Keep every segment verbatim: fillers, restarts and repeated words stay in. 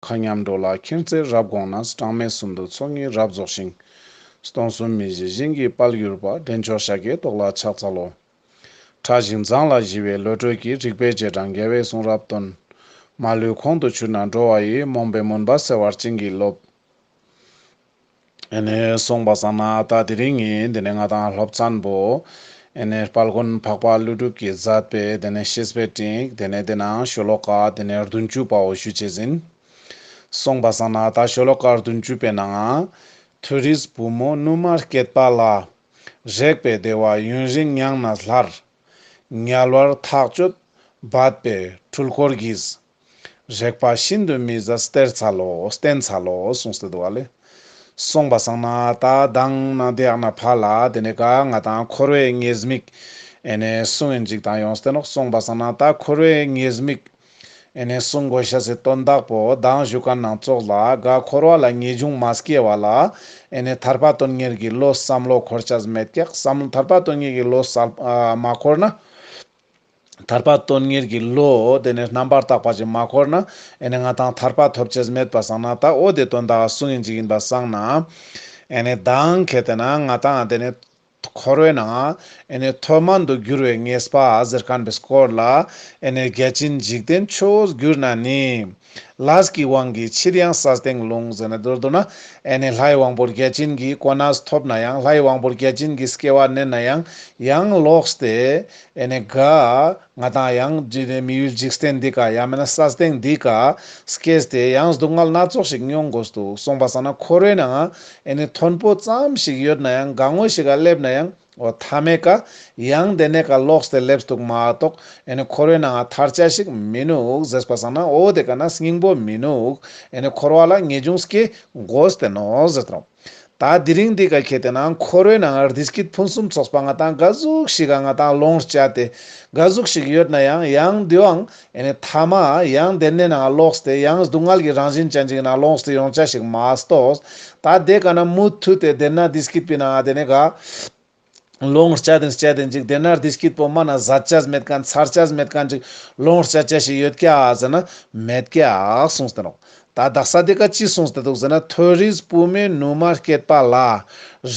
མཁའ་མཉམ་འགྲོ་ལ་མཁྱེན་བརྩེ་རབ་དགོངས་ན། གྲངས་མེད་གསུམ་དུ་ཚོགས་གཉིས་རབ་རྫོགས་ཤིང་། སྟོང་གསུམ་མི་མཇེད་ཞིང་གི་དཔལ་གྱུར་པ། འདྲེན་མཆོག་ཤཱཀྱའི་ཏོག་ལ་ཕྱག་འཚལ་ལོ། ཕྲ་ཞིང་མཛངས་ལ་ཞི་བའི་བློ་གྲོས་ཀྱིས། རིག་པའི་རྗེས་འབྲང་རྒྱལ་བའི་གསུང་རབ་སྟོན། མ་ལུས་ཁོང་དུ་ཆུད་ན་འགྲོ་བ་ཡི། རྨོངས་པའི་མུན་པ་སེལ་བར་བྱིན་གྱིས་རློབས། ཨེ་ནེ་སོང་པ་སང་ན་ད་དེ་རིང་ངི་དེ་ནེ་ང་དང་སློབ་ཚན་པོ་ཨེ་ནེ་དཔལ་མགོན་འཕགས་པ་ཀླུ་སྒྲུབ་ཀྱིས་མཛད་པའི་དེ་ནེ་བཤེས་པའི་སྤྲིངས་དེ་ནེ་དེ་ནང་ཤོ་ལོ་ཀ་དེ་ནེ་བདུན་ཅུ་པའོ་ཞུ་ཅེས་ཨིན། སོང་པ་སང་ན་ད་ཤོ་ལོ་ཀ་བདུན་ཅུ་པའི་ནང་མཐོ་རིས་བུ་མོ་ནུ་མ་སྐྱེས་པ་ལ། རེག་པའི་བདེ་བ་ཡུན་རིང་མྱངས་ན་སླར། དམྱལ་བར་ཐག་ཆོད་འབད་པའི་འཁྲུལ་འཁོར་གྱིས། རེག་པ་ཤིན་ཏུ་མི་བཟད་སྟེར་འཚལ་ལོ། བསྟེན་འཚལ་ལོ་གསུངས་ཏེ་འདུག་ག་ལེ། སོང་པ་སང་ན་ད་དང་ན་དེ་ཡང་ན་ཕ་ལ་དེ་ནེ་ག་ང་དང་འཁོར་བའི་ཉེས་དམིགས་ཨེ་ནེ་གསུང་ཨིན་ཅིག་དང་ཡོངས་ཏེ་ནོག། སོང་པ་སང་ན་ད་འཁོར་བའི་ཉེས་དམིགས་ཨེ་ནེ་གསུང་དགོས་ཤེས་སི་དོན་དག་པོ་དང་ཞུ་མཁན་ནང་ཙོགས་ལ་ག་འཁོར་བ་ལ་ངེས་འབྱུང་མ་སྐྱེ་བ་ལ་ཨེ་ནེ་ཐར་པ་དོན་གཉེར་གྱི་བློ་བསམ་བློ་འཁོར་ཅེས་མེད་ཀྱག། བསམ་ཐར་པ་དོན་གཉེར་གྱི་བློ་བསམ་ཨ་མ་འཁོར་ན། ཐར་པ་དོན་གཉེར་གྱི་བློ་དེ་ནེ་རྣམ་པར་དག་པ་ཅིག་མ་འཁོར་ན་ཨེ་ནེ་ང་དང་ཐར་པ་ཐོབ་ཅེས་མེད་པ་སང་ན་ད་འོ་དེ་དོན་དག་གསུང་ཨིན་ཅིག་ཨིན་པ་སང་ན་ཨེ་ནེ་མདང་ཁེ་ཏེ་ན་ང་དང་དེ་ནེ་འཁོར་བའི་ནང་ཨེ་ནེ་མཐོ་དམན་དུ་འགྱུར་བའི་ཉེས་པ་ཟེར་མཁན་པོའི་སྐོར་ལ་ཨེ་ནེ་བརྒྱ་བྱིན་འཇིག་རྟེན་ཆུ་བོར་གྱུར་ན་ནི། ལས་ཀྱི་དབང་གིས་ཕྱིར་ཡང་ས་སྟེང་ལྷུང་ཟེར་ནེ་མདོར་བསྡུ་ན་ཨེ་ནེ་ལྷའི་དབང་པོ་བརྒྱ་བྱིན་གྱི་གོ་གནས་ཐོབ་ན་ཡང་ལྷའི་དབང་པོ་བརྒྱ་བྱིན་གྱི་སྐྱེ་བ་བླངས་ན་ཡང་ཡང་ལོག་སྟེ་ཨེ་ནེ་ག་ང་དང་ཡང་འཇིག་རྟེན་མི་ཡུལ་འཇིག་རྟེན་འདི་ཀ་ཡང་མེན་ན་ས་སྟེང་འདི་ཀ་སྐྱེས་ཏེ་ཡང་སྡུག་བསྔལ་སྣ་ཚོགས་ཤིག་མྱོང་དགོས་འདུག། སོང་པ་སང་ན་འཁོར་བའི་ནང་ཨེ་ནེ་མཐོན་པོ་ཙམ་ཞིག་ཡོད་ན་ཡང་གང་བོ་ཞིག་ག་སླེབས་ན་ཡང་འོ་མཐའ་མའི་ཀ་ཡང་དེ་ནེ་ཀ་ལོག་སྟེ་སླེབས་འདུག་མ་གཏོགས་ཨེ་ནེ་འཁོར་བའི་ནང་ཐར་ཅེས་ཤིག་མི་ནུག་ཟེར་པ་སང་ན་འོ་དེ་ཀ་ན་སྙིང་པོ་མི་ནུག། ཨེ་ནེ་འཁོར་བ་ལ་ངེས་འབྱུང་སྐྱེ་དགོས་ཏེ་ནོག་ཟེར་ཏེ་ནོག། ད་དེ་རིང་འདི་ཀ་ཁེ་ཏེ་ན་འཁོར་བའི་ནང་བདེ་སྐྱིད་ཕུན་སུམ་ཚོགས་པ་ང་དང་ག་ཟུག་ཞིག་ག་ང་དང་ལོངས་སྤྱད་དེ་ག་ཟུག་ཞིག་ཡོད་ན་ཡང་ཡང་དེའང་ཨེ་ནེ་མཐའ་མ་ཡང་དེ་ནེ་ནང་ལོག་སྟེ་ཡང་སྡུག་བསྔལ་གྱི་རང་བཞིན་ཅན་ཅིག་ནང་ལོག་སྟེ་ཡོང་ཅེས་ཤིག་མ་གཏོགས་ད་དེ་ཀ་ན་མུ་མཐུད་དེ་དེ་ན་བདེ་སྐྱིད་པའི་ནང་དེ་ནེ་ག་ལོངས་སྤྱད་དེ་སྤྱད་དེ་ཅིག་དེ་ན་བདེ་སྐྱིད་པོ་མ་ན་ཟད་ཅེས་མེད་མཁན་ཚར་ཅེས་མེད་མཁན་ཅིག་ལོངས་སྤྱད་ཅེས་ཤིག་ཡོད་ཀྱག་ཟེར་ན་མེད་ཀྱག་གསུངས་ཏེ་ནོག། ད་དག་ས་དེ་ཀ་ཅི་གསུངས་ཏེ་འདུག་ཟེར་ན། མཐོ་རིས་བུ་མོ་ནུ་མ་སྐྱེས་པ་ལ།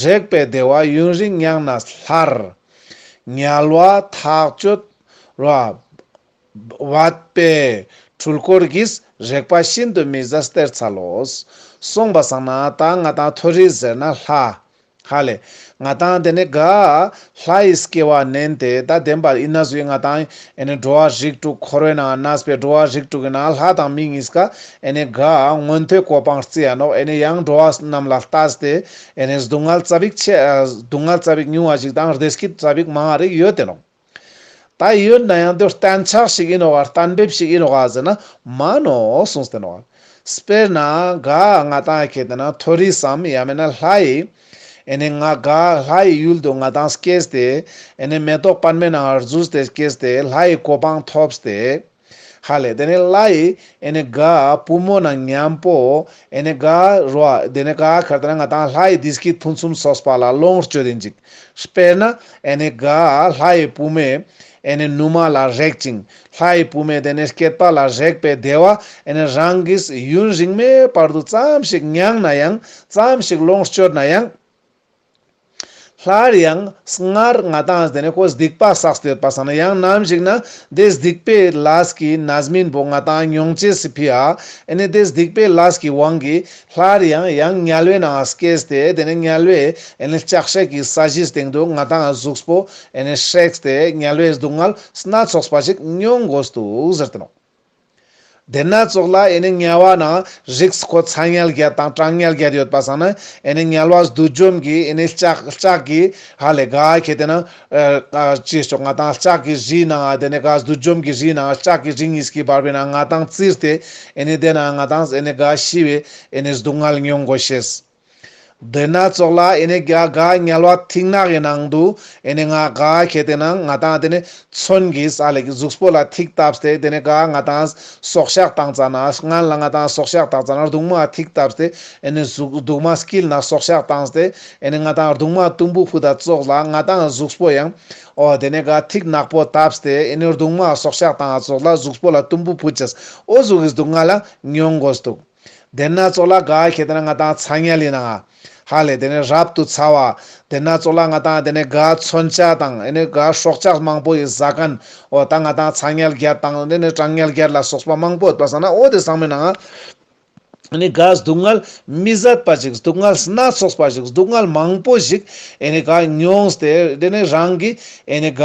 རེག་པའི་བདེ་བ་ཡུན་རིང་མྱངས་ན་སླར། དམྱལ་བ་ཐག་ཆོད་རབ་འབད་པའི་འཁྲུལ་འཁོར་གྱིས། རེག་པ་ཤིན་ཏུ་མི་བཟད་སྟེར་འཚལ་ལོ། སོང་པ་སང་ན་ད་ང་དང་མཐོ་རིས་ཟེར་ན་ལྷ། ཧ་ལེ། ང་དང་དེ་ནེ་ག་ལྷའི་སྐྱེ་བ་བླངས་ཏེ་ད་བདེན་པ་ཨིན་ན་ཟུག་ང་དང་ཨེ་ནེ་འགྲོ་བ་རིགས་དྲུག་འཁོར་བའི་ནང་གནས་པའི་འགྲོ་བ་རིགས་དྲུག་གི་ནང་ལྷ་དང་མི་གཉིས་ཀ་ཨེ་ནེ་ག་མངོན་མཐོའི་གོ་འཕང་རྩི་ཡ་ནོག། ཨེ་ནེ་ཡང་འགྲོ་བ་རྣམས་ལ་ལྟས་ཏེ་ཨེ་ནེ་སྡུག་བསྔལ་ཙ་པིག་ཆེ་ཨ་སྡུག་བསྔལ་ཙ་པིག་ཉུང་བ་ཞིག་དང་བདེ་སྐྱིད་ཙ་པིག་མང་བ་རིགས་ཡོད་དེ་ནོག། ད་ཡོད་ན་ཡང་དེ་གཏན་ཆགས་ཤིག་ཨིན་ནོག་ག་གཏན་འབེབས་ཤིག་ཨིན་ནོག་ག་ཟེར་ན་མན་ནོག་གསུངས་ཏེ་ནོག། དཔེར་ན་ག་ང་དང་ཁེ་ཏེ་ན་མཐོ་རིས་སམ་ཡང་མེན་ན་ལྷའི་ཨེ་ནེ་ང་ག་ལྷའི་ཡུལ་དུ་ང་དང་སྐྱེས་ཏེ་ཨེ་ནེ་མེ་ཏོག་པདྨའི་ནང་རྫུས་ཏེ་སྐྱེས་ཏེ་ལྷའི་གོ་འཕང་ཐོབ་སྟེ། ཧ་ལེ་དེ་ནེ་ལྷའི་ཨེ་ནེ་ག་བུ་མོ་ནང་མཉམ་པོ་ཨེ་ནེ་ག་རོ་དེ་ནེ་ག་ཁེ་ཏེ་ན་ང་དང་ལྷའི་བདེ་སྐྱིད་ཕུན་སུམ་ཚོགས་པ་ལ་ལོངས་སྤྱོད་དེ་ཅིག། དཔེར་ན་ཨེ་ནེ་ག་ལྷའི་བུ་མོ་ཨེ་ནེ་ནུ་མ་ལ་རེག་ཅིང་ལྷའི་བུ་མོ་དེ་ནེ་སྐྱེས་པ་ལ་རེག་པའི་བདེ་བ་ཨེ་ནེ་རང་གིས་ཡུན་རིང་མོའི་བར་དུ་ཙམ་ཞིག་མྱངས་ན་ཡང་ཙམ་ཞིག་ལོངས་སྤྱོད་ན་ཡང་སླར་ཡང་སྔར་ང་དང་དེ་ནེ་ཁོ་སྡིག་པ་བསགས་ཏེ་ཡོད་པ་སང་ན་ཡང་ནམ་ཞིག་ན་དེ་སྡིག་པའི་ལས་ཀྱི་རྣམ་སྨིན་པོ་ང་དང་མྱོང་ཅེས་སི་ཕི་ཡ་ཨེ་ནེ་དེ་སྡིག་པའི་ལས་ཀྱི་དབང་གིས་སླར་ཡང་ཡང་དམྱལ་བའི་ནང་སྐྱེས་ཏེ་དེ་ནེ་དམྱལ་བའི་ཨེ་ནེ་ལྕགས་སྲེག་གི་ས་གཞིའི་སྟེང་དུ་ང་དང་གཟུགས་པོ་ཨེ་ནེ་སྲེགས་ཏེ་དམྱལ་བའི་སྡུག་བསྔལ་སྣ་ཚོགས་པ་ཞིག་མྱོང་དགོས་འདུག་ཟེར་ཏེ་ནོག། དེ་ན་ཙོགས་ལ་ཨེ་ནེ་དམྱལ་བ་ནང་རིགས་ཁོ་ཚ་དམྱལ་བརྒྱད་དང་གྲང་དམྱལ་བརྒྱད་ཡོད་པ་སང་ན་ཨེ་ནེ་དམྱལ་བ་བསྡུས་འཇོམས་ཀྱི་ཨེ་ནེ་ལྕགས་ལྕགས་ཀྱི་ཧ་ལེ་ག་ཁེ་ཏེ་ན་ཨ་ཅི་ཞིག་ང་དང་ལྕགས་ཀྱི་རིའི་ནང་དེ་ནེ་ག་བསྡུས་འཇོམས་ཀྱི་རིའི་ནང་ལྕགས་ཀྱི་རི་གཉིས་ཀྱི་བར་བའི་ནང་ང་དང་བཙིར་ཏེ་ཨེ་ནེ་དེ་ན་ང་དང་ཨེ་ནེ་ག་ཤི་བའི་ཨེ་ནེ་སྡུག་བསྔལ་མྱོང་དགོས་ཤེས། དེ་ན་ཙོགས་ལ་ཨེ་ནེ་ག་ག་དམྱལ་བ་ཐིག་ནག་གི་ནང་དུ་ཨེ་ནེ་ང་ག་ཁེ་ཏེ་ན་ང་དང་དེ་ནེ་མཚོན་གྱིས་ཨ་ལེ་གཟུགས་པོ་ལ་ཐིག་བཏབ་སྟེ་དེ་ནེ་ག་ང་དང་སྲོག་ཆགས་བཏང་ཙ་ན་སྔན་ལ་ང་དང་སྲོག་ཆགས་བཏང་ཙ་ན་རྡུང་མ་ཐིག་བཏབ་སྟེ་ཨེ་ནེ་གཟུགས་རྡུང་མ་སྐྱིལ་ན་སྲོག་ཆགས་བཏང་སྟེ་ཨེ་ནེ་ང་དང་རྡུང་མ་དུམ་བུ་ཕུད་ད་ཙོགས་ལ་ང་དང་གཟུགས་པོ་ཡང་འོ་དེ་ནེ་ག་ཐིག་ནག་པོ་བཏབ་སྟེ་ཨེ་ནེ་རྡུང་མ་སྲོག་ཆགས་བཏང་ཙོགས་ལ་གཟུགས་པོ་ལ་དུམ་བུ་ཕུད་ཅེས་འོ་ཟུག་གི་སྡུག་བསྔལ་ལ་མྱོང་དགོས་འདུག། དེ་ན་ཙོགས་ལ་ག་ཁེ་ཏེ་ན་ང་ཏང་ཚ་དམྱལ་ལི་ནང་ཧ་ལེ་དེ་ནེ་རབ་ཏུ་ཚ་བ། དེ་ན་ཙོགས་ལ་ང་ཏང་དེ་ནེ་ག་མཚོན་ཆ་དང་ཨེ་ནེ་ག་སྲོག་ཆགས་མང་པོ་ཡི་ཟ་མཁན། འོ་ད་ང་ཏང་ཚ་དམྱལ་བརྒྱད་དང་དེ་ནེ་གྲང་དམྱལ་བརྒྱད་ལ་སོགས་པ་མང་པོ་ཡོད་པ་སང་ན་འོ་དེ་ཚང་མའི་ནང་ཨེ་ནེ་ག་སྡུག་བསྔལ་མི་བཟད་པ་ཞིག་སྡུག་བསྔལ་སྣ་ཚོགས་པ་ཞིག་སྡུག་བསྔལ་མང་པོ་ཞིག་ཨེ་ནེ་ག་མྱོང་སྟེ་དེ་ནེ་རང་གི་ཨེ་ནེ་ག་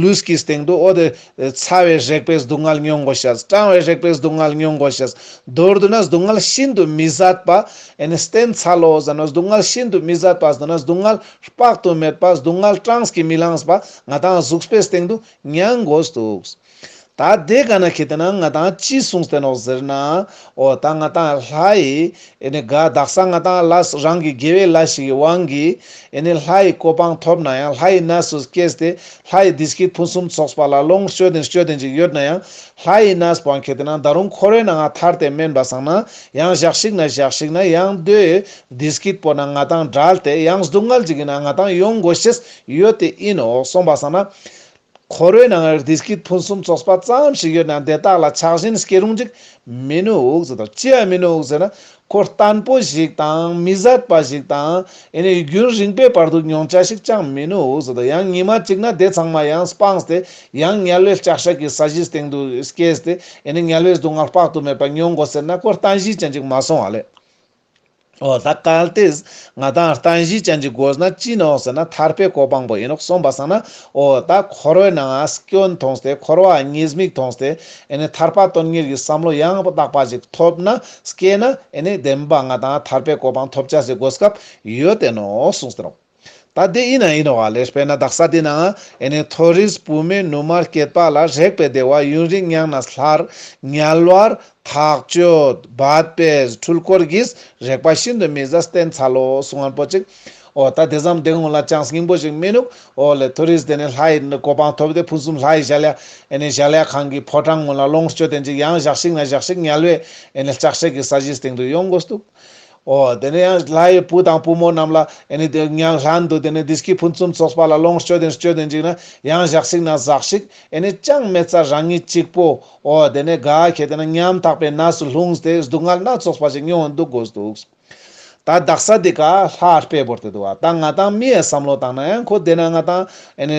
ལུས་ཀྱི་སྟེང་དུ་འོ་དེ་ཚ་བའི་རེག་པའི་སྡུག་བསྔལ་མྱོང་དགོས་ཤེས། གྲང་བའི་རེག་པའི་སྡུག་བསྔལ་མྱོང་དགོས་ཤེས། མདོར་བསྡུ་ན་སྡུག་བསྔལ་ཤིན་ཏུ་མི་བཟད་པ། ཨེ་ནེ་བསྟེན་འཚལ་ལོ་ཟེར་ན་སྡུག་བསྔལ་ཤིན་ཏུ་མི་བཟད་པ་ཟེར་ན་སྡུག་བསྔལ་དཔག་ཏུ་མེད་པ་སྡུག་བསྔལ་གྲངས་ཀྱིས་མི་ལངས་པ་ང་ཏང་གཟུགས་པོའི་སྟེང་དུ་མྱོང་དགོས་འདུག་ད་དེ་ག་ན་ཁེ་ཏེ་ན་ང་ཏང་ཅི་གསུངས་ཏེ་ནོག་ཟེར་ན། འོ་ད་ང་ཏང་ལྷ་ཡི་ཨེ་ནེ་ག་དག་ས་ང་ཏང་ལ་རང་གི་དགེ་བའི་ལས་ཤིག་གི་དབང་གིས་ཨེ་ནེ་ལྷ་ཡི་གོ་འཕང་ཐོབ་ན་ཡང་ལྷ་ཡི་གནས་སུ་སྐྱེས་ཏེ་ལྷ་ཡི་བདེ་སྐྱིད་ཕུན་སུམ་ཚོགས་པ་ལ་ལོངས་སྤྱོད་དེན་སྤྱོད་དེན་ཅིག་ཡོད་ན་ཡང་ལྷ་ཡི་གནས་པོ་ཁེ་ཏེ་ན་ད་རུང་འཁོར་བའི་ནང་ང་ཐར་ཏེ་མེན་པ་སང་ན་ཡང་ཞག་ཞིག་ན་ཞག་ཞིག་ན་ཡང་དེ་བདེ་སྐྱིད་པོ་ན་ང་ཏང་བྲལ་ཏེ་ཡང་སྡུག་བསྔལ་ཅིག་གི་ནང་ང་ཏང་ཡོང་དགོས་ཤེས་ཡོད་དེ་ཨིན་ནོག་སོང་པ་སང་ན། འཁོར་བའི་ནང་ང་བདེ་སྐྱིད་ཕུན་སུམ་ཚོགས་པ་ཙམ་ཞིག་ཡོད་ན་དེ་དག་ལ་ཆགས་ཞེན་སྐྱེ་རུང་ཅིག་མི་ནུག་ཟེར་དོ། ཅི་ཡང་མི་ནུག་ཟེར་ན་ཁོ་བརྟན་པོ་ཞིག་དང་མི་བཟད་པ་ཞིག་དང་ཨེ་ནེ་རྒྱུན་རིང་པོའི་བར་དུ་མྱོང་ཆ་ཞིག་ཅང་མི་ནུག་ཟེར་དོ། ཡང་ཉི་མ་གཅིག་ན་དེ་ཚང་མ་ཡང་སྤངས་ཏེ་ཡང་དམྱལ་བའི་ལྕགས་སྲེག་གི་ས་གཞིའི་སྟེང་དུ་སྐྱེས་ཏེ་ཨེ་ནེ་དམྱལ་བའི་སྡུག་བསྔལ་དཔག་ཏུ་མེད་པ་མྱོང་དགོས་ཟེར་ན་ཁོ་བརྟན་གཞི་ཅན་ཅིག་མ་སོང་བ་ལེ། འོ་ད་གལ་ཏེ་ང་ཏང་བརྟན་གཞི་ཅན་ཅིག་དགོས་ན་ཅི་ནོག་ཟེར་ན་ཐར་པའི་གོ་འཕང་པོ་ཨིན་ནོག་སོང་པ་སང་ན། འོ་ད་འཁོར་བའི་ནང་ང་སྐྱོན་མཐོང་སྟེ་འཁོར་བ་ཉེས་དམིགས་མཐོང་སྟེ་ཨེ་ནེ་ཐར་པ་དོན་གཉེར་གྱི་བསམ་བློ་ཡང་དག་པ་ཞིག་ཐོབ་ན་སྐྱེས་ན་ཨེ་ནེ་བདེན་པ་ང་ཏང་ཐར་པའི་གོ་འཕང་ཐོབ་ཆ་སི་གོ་སྐབས་ཡོད་དེ་ནོག་གསུངས་ཏེ་ནོག་ད་དེ་ཨིན་ན་ཨིན་ནོག་ལེ། དཔེར་ན་དག་ས་དེ་ནང་ཨེ་ནེ་མཐོ་རིས་བུད་མེད་ནུ་མ་སྐྱེས་པ་ལ་རེག་པའི་བདེ་བ་ཡུན་རིང་མྱངས་ནས་སླར་དམྱལ་བར་ཐག་ཆོད་འབད་པས་འཁྲུལ་འཁོར་གྱིས་རེག་པ་ཤིན་ཏུ་མི་བཟད་བསྟེན་འཚལ་ལོ་གསུང་ངན་པོ་ཅིག་འོ་ད་དེ་ཙམ་དེ་སྔོན་ལ་ཅང་སྙིང་པོ་ཞིག་མི་ནུག་འོ་ལེ་མཐོ་རིས་དེ་ནེ་ལྷ་ཡི་གོ་འཕང་ཐོབ་སྟེ་ཕུན་སུམ་ལྷ་ཡི་གཞལ་ཡས་ཨེ་ནེ་གཞལ་ཡས་ཁང་གི་ཕོ་བྲང་ངོ་ལ་ལོངས་སྤྱོད་དེན་ཅིག་ཡང་ཞག་ཞིག་ན་ཞག་ཞིག་དམྱལ་བའི་ཨེ་ནེ་ལྕགས་སྲེག་གི་ས་གཞིའི་སྟེང་དུ་ཡོང་དགོས་འདུག་འོ་དེ་ནེ་ཡང་ལྷ་ཡི་བུ་དང་བུ་མོ་རྣམས་ལ་ཨེ་ནེ་དེ་ཡང་ལྷན་དུ་དེ་ནེ་བདེ་སྐྱིད་ཕུན་སུམ་ཚོགས་པ་ལ་ལོངས་སྤྱོད་དེན་སྤྱོད་དེན་ཅིག་ན་ཡང་ཞག་ཞིག་ན་ཞག་ཞིག་ཨེ་ནེ་ཅང་མེད་ས་རང་ཉིད་གཅིག་པོ་འོ་དེ་ནེ་ག་ཁེ་ཏེ་ན་ཉམ་ཐག་པའི་གནས་སུ་ལྷུང་སྟེ་སྡུག་བསྔལ་སྣ་ཚོགས་པ་ཞིག་མྱོང་འདུག་དགོས་འདུག་ད་དག་ས་དེ་ཀ་ལྷ་དཔེ་བོར་ཏེ་འདུག་བ། ད་ང་ཏང་མི་ཡི་བསམ་བློ་བཏང་ན་ཡང་ཁོ་དེ་ན་ང་ཏང་ཨེ་ནེ་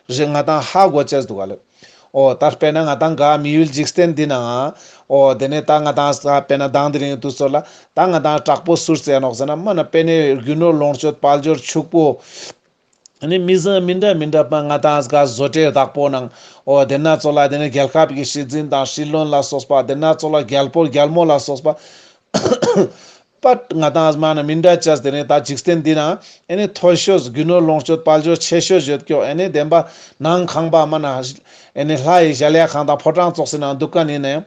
རེ་ང་ཏང་ཧ་གོ་ཆེས་འདུག་བ་ལེ། འོ་ད་དཔེར་ན་ང་ཏང་ག་མི་ཡུལ་འཇིག་རྟེན་འདི་ནང་འོ་དེ་ནེ་ད་ང་ཏང་དཔེར་ན་མདང་དེ་རིང་དུས་ཚོད་ལ་ད་ང་ཏང་དྲག་པོ་སུར་ཙེ་ནོག་ཟེར་ན་མ་ན་པེ་ནེ་རྒྱུ་ནོར་ལོངས་སྤྱོད་དཔལ་འབྱོར་ཕྱུག་པོ། ཨ་ནི་མི་ཟ་མི་འདྲ་མི་འདྲ་པ་ང་ཏང་ག་བཟོ་གྲྭའི་བདག་པོ་ནང་འོ་དེ་ན་ཙོགས་ལ་དེ་ནེ་རྒྱལ་ཁབ་ཀྱི་སྲིད་འཛིན་དང་སྲིད་བློན་ལ་སོགས་པ་དེ་ན་ཙོགས་ལ་རྒྱལ་པོ་རྒྱལ་མོ་ལ་སོགས་པ། པད་ང་ཏང་མ་ན་མི་འདྲ་ཅེས་དེ་ནེ་ད་འཇིག་རྟེན་འདི་ན་ཨེ་ནེ་མཐོ་ཤོས་རྒྱུ་ནོར་ལོངས་སྤྱོད་དཔལ་འབྱོར་ཆེ་ཤོས་ཡོད་ཀྱོག་ཨེ་ནེ་བདེན་པ་ནང་ཁང་པ་མ་ན་ཨེ་ནེ་ལྷ་ཡི་གཞལ་ཡས་ཁང་དང་ཕོ་བྲང་ཙོགས་སི་ནང་འདུག་མཁན་ཡིན་ན་ཡང་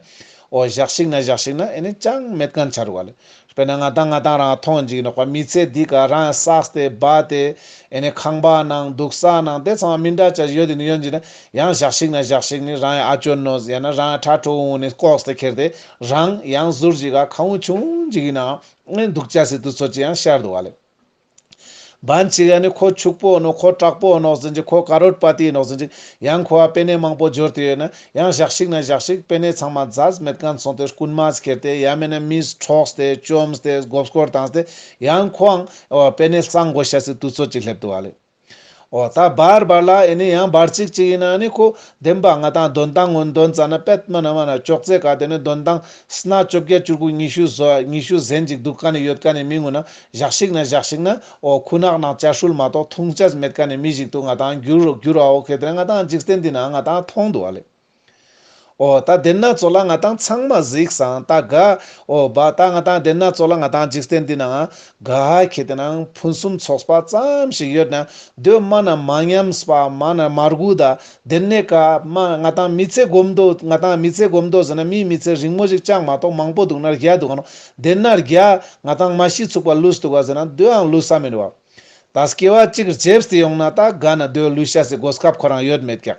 འོ་ཞག་ཞིག་ན་ཞག་ཞིག་ན་ཨེ་ནེ་ཅང་མེད་མཁན་ཆ་རུག་བ་ལེ། དཔེར་ན་ང་ཏང་ང་ཏང་རང་མཐོང་ཅིག་ནོག་པ་མི་ཚེ་འདི་ག་རང་བསགས་ཏེ་སྦ་སྟེ་ཨེ་ནེ་ཁང་པ་ནང་འདུག་ས་ནང་དེ་ཚང་མ་མི་འདྲ་ཅེས་ཡོད་དེ་ནི་ཡོད་ཅིག་ན་ཡང་ཞག་ཞིག་ན་ཞག་ཞིག་ནི་རང་ཡང་ཨ་ཅོ་ནོ་ཡང་ན་རང་ཡང་ཁྲ་ཁྲོ་འུ་ནི་ལྐོག་སྟེ་ཁྱེར་ཏེ་རང་ཡང་ཟུར་ཅིག་ག་ཁང་བུ་ཆུང་ཅིག་གི་ནང་ཨེ་འདུག་ཅེས་སི་དུས་ཚོད་ཅིག་ཡང་ཤར་འདུག་བ་ལེ། བན་ཅིག་ཡ་ནི་ཁོ་ཕྱུག་པོ་ནོག་ཁོ་དྲག་པོ་ནོག་ཟེར་ཅིག་ཁོ་ཀ་རོར་པ་ཏི་ནོག་ཟེར་ཅིག་ཡང་ཁོ་ཨ་པེ་ནེ་མང་པོ་འབྱོར་ཏེ་ཡོད་ན་ཡང་ཞག་ཞིག་ན་ཞག་ཞིག་པེ་ནེ་ཚང་མ་ཛས་མེད་མཁན་སོང་སྟེ་རྐུན་མ་ཁྱེར་ཏེ་ཡང་མེད་ན་མིས་འཕྲོགས་ཏེ་བཅོམས་ཏེ་མགོ་སྐོར་བཏང་སྟེ་ཡང་ཁོའང་པེ་ནེ་གཙང་དགོས་ཤེས་སི་དུས་ཚོད་ཅིག་སླེབས་འདུག་བ་ལེ། འོ་ད་བར་བར་ལ་ཨེ་ནི་ཡང་བར་ཅིག་ཅིག་ཡིན་ན་ནི་ཁོ་བདེན་པ་ང་ཏང་དོན་ཏང་ངོ་དོན་ཙ་ན་པད་མ་ན་མ་ན་ཅོག་ཙེ་ཀ་དེ་ནི་དོན་ཏང་སྣ་བཅོ་བརྒྱད་བཅུ་དགུ་ཉི་ཤུ་ཟོ་ཉི་ཤུ་ཟན་ཅིག་འདུག་ཀ་ནི་ཡོད་ཀ་ནི་མི་ངུ་ན་ཞག་ཞིག་ན་ཞག་ཞིག་ན་འོ་ཁུ་ནག་ནང་ཅ་ཧྲུལ་མ་གཏོགས་འཐུང་ཅེས་མེད་ཀ་ནི་མི་ཞིག་ཏུ་ང་ཏང་འགྱུར་འགྱུར་བའོ། ཁེ་དེ་ང་ཏང་འཇིག་རྟེན་འདི་ན་ང་ཏང་མཐོང་འདུག་བ་ལེ། འོ་ད་དེ་ན་ཙོགས་ལ་ང་ཏང་ཚང་མ་གཟིགས་སང་ད་ག་འོ་བ་ད་ང་ཏང་དེ་ན་ཙོགས་ལ་ང་ཏང་འཇིག་རྟེན་འདི་ན་ག་ཁེ་དེ་ན་ཕུན་སུམ་ཚོགས་པ་ཙམ་ཞིག་ཡོད་ན་དེ་མ་ན་མ་ཉམས་པ་མ་ན་མ་རྒུད་ད་དེ་ནས་ཀ་མ་ང་ཏང་མི་ཚེ་སྒོམ་དོ་ང་ཏང་མི་ཚེ་སྒོམ་དོ་ཟེར་ན་མིའི་མི་ཚེ་རིང་མོ་ཞིག་ཅང་མ་གཏོགས་མང་པོ་འདུག་ན་རྒྱ་འདུག་ག་ནོ། དེ་ན་རྒྱ་ང་ཏང་མ་ཤི་ཚུགས་པ་ལུས་འདུག་ག་ཟེར་ན་དེའང་ལུས་ས་མི་འདུག་བ། ད་སྐྱེ་བ་གཅིག་བརྗེས་ཏེ་ཡོང་ན་ད་ག་ན་དེ་ལུས་ཤ་སི་གོ་སྐབས་ཁོ་རང་ཡོད་མེད་ཀྱག་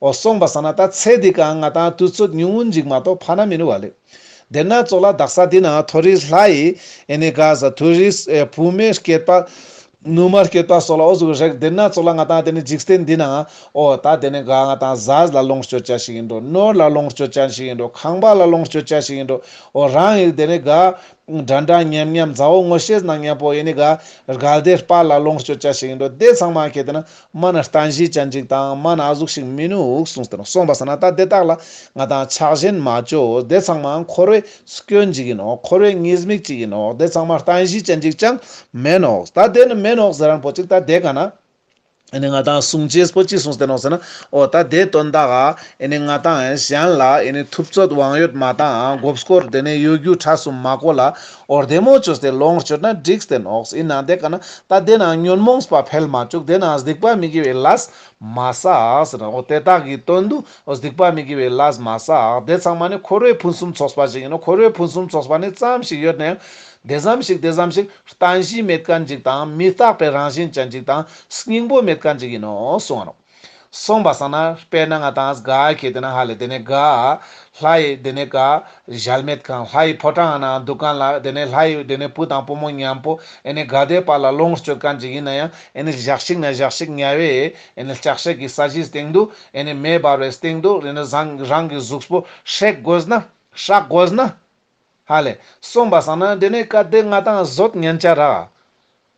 འོ་སོང་པ་སང་ན་ད་ཚེ་འདི་ཀ་ང་ཏང་དུས་ཚོད་ཉུང་ངུན་ཞིག་མ་གཏོགས་ཕ་ན་མི་ནུག་བ་ལེ། དེ་ན་ཙོགས་ལ་དག་ས་འདི་ན་མཐོ་རིས་ལྷ་ཡི་ཨེ་ནི་ག་ས་མཐོ་རིས་ཨེ་བུད་མེད་སྐྱེས་པ་ ནུ་མ་སྐྱེད་པ་སོགས་ལ་འོ་ཟུག་རེག་དེ་ན་ཙོགས་ལ་ང་ཏང་དེ་ནི་འཇིག་རྟེན་འདི་ན་འོ་ད་དེ་ནི་ག་ང་ཏང་ཟས་ལ་ལོངས་སྤྱོད་བྱ་ཞིག་ཡིན་འགྲོ། ནོར་ལ་ལོངས་སྤྱོད་བྱ་ཞིག་ཡིན་འགྲོ། ཁང་པ་ལ་ལོངས་སྤྱོད་བྱ་ཞིག་ཡིན་འགྲོ། འོ་རང་ཡི་དེ་ནི་ག་འདྲ་འདྲ་མཉམ་མཉམ་མཛའ་བོ་ངོ་ཤེས་ན་མཉམ་པོ་ཡིན་ནི་ག་དགའ་བདེ་དཔལ་ལ་ལོངས་སྤྱོད་བྱ་ཞིག་ཡིན་འགྲོ། དེ་ཚང་མ་ཁྱེད་དེ་ན་མ་ན་རྟེན་གཞི་ཅན་ཅིག་དང་མ་ན་ཨ་ཟུག་ཞིག་མི་ནུག་གསུངས་ཏེ་ནོག། སོང་པ་སང་ན་ད་དེ་དག་ལ་ང་ཏང་ཆགས་ཞེན་མ་ཅོ། དེ་ཚང་མ་འཁོར་བའི་སྐྱོན་ཅིག་ཡིན་ནོག། འཁོར་བའི་ཉེས་དམིགས་ཅིག་ཡིན་ནོག། དེ་ཚང་མ་རྟེན་གཞི་ཅན་ཅིག་ཅང་མེན་ནོག། ད་དེ་ནི་མེན་ནོག་ཟེར་རན་པོ་ཅིག་ད་དེ་ག་ན་ཨེ་ནི་ང་ཏང་གསུང་ཅེས་པོ་ཅི་གསུངས་ཏེ་ནོག་ཟེར་ན། འོ་ད་དེ་དོན་དག་ག་ཨེ་ནི་ང་ཏང་གཞན་ལ་ཨེ་ནི་ཐུབ་ཚོད་དབང་ཡོད་མ་བཏང་། མགོ་སྐོར་དེ་ནས་གཡོ་སྒྱུ་ཁྲམ་གསུམ་མ་གོ་ལ་འོ་བདེ་མོ་བཅོས་ཏེ་ལོངས་སྤྱོད་ན་འགྲིག་སྟེ་ནོག། ཡིན་ན་དེ་ག་ན་ད་དེ་ན་ཉོན་མོངས་པ་འཕེལ་མ་བཅུག། དེ་ན་སྡིག་པ་མི་དགེ་བའི་ལས་མ་བསགས་ཟེར་ན། འོ་དེ་དག་གི་དོན་དུ་འོ་སྡིག་པ་མི་དགེ་བའི་ལས་མ་བསགས། དེ་ཚང་མ་ནི་འཁོར་བའི་ཕུན་སུམ་ཚོགས་པ་ཞིག་ཡིན་ནོག། འཁོར་བའི་ཕུན་སུམ་ཚོགས་པ་ནི་ཙམ་ཞིག་ཡོད་ན་ཡང་དེ་ཙམ་ཞིག་དེ་ཙམ་ཞིག་རྟེན་གཞི་མེད་མཁན་ཅིག་དང་མི་རྟག་པའི་རང་བཞིན་ཅན་ཅིག་དང་སྙིང་པོ་མེད་མཁན་ཅིག་ཡིན་ནོག་གསུངས་པ་ནོག། སོང་པ་སང་ན་དཔེར་ན་ང་ཏང་ག་ཁྱེད་དེ་ན་ཧ་ལེ་དེ་ནས་ག་ལྷ་ཡི་དེ་ནས་ག་གཞལ་མེད་ཁང་ལྷ་ཡི་ཕོ་བྲང་ནང་འདུག་མཁན་ལ་དེ་ནས་ལྷ་ཡི་དེ་ནས་བུ་དང་བུ་མོ་མཉམ་པོ་ཨེ་ནི་དགའ་བདེ་དཔལ་ལ་ལོངས་སྤྱོད་མཁན་ཅིག་ཡིན་ན་ཡང་ཨེ་ནི་ཞག་ཞིག་ན་ཞག་ཞིག་དམྱལ་བའི་ཨེ་ནི་ལྕགས་སྲེག་གི་ས་གཞིའི་སྟེང་དུ་ཨེ་ནི་མེ་འབར་བའི་སྟེང་དུ་ཨེ་ནི་རང་རང་གི་གཟུགས་པོ་སྲེག་དགོས་ན་སྲེག་དགོས་ན། ཧ་ལེ། སོང་པ་སང་ན་དེ་ནས་ག་དེ་ང་ཏང་བཟོད་ཉན་ཆ་ར།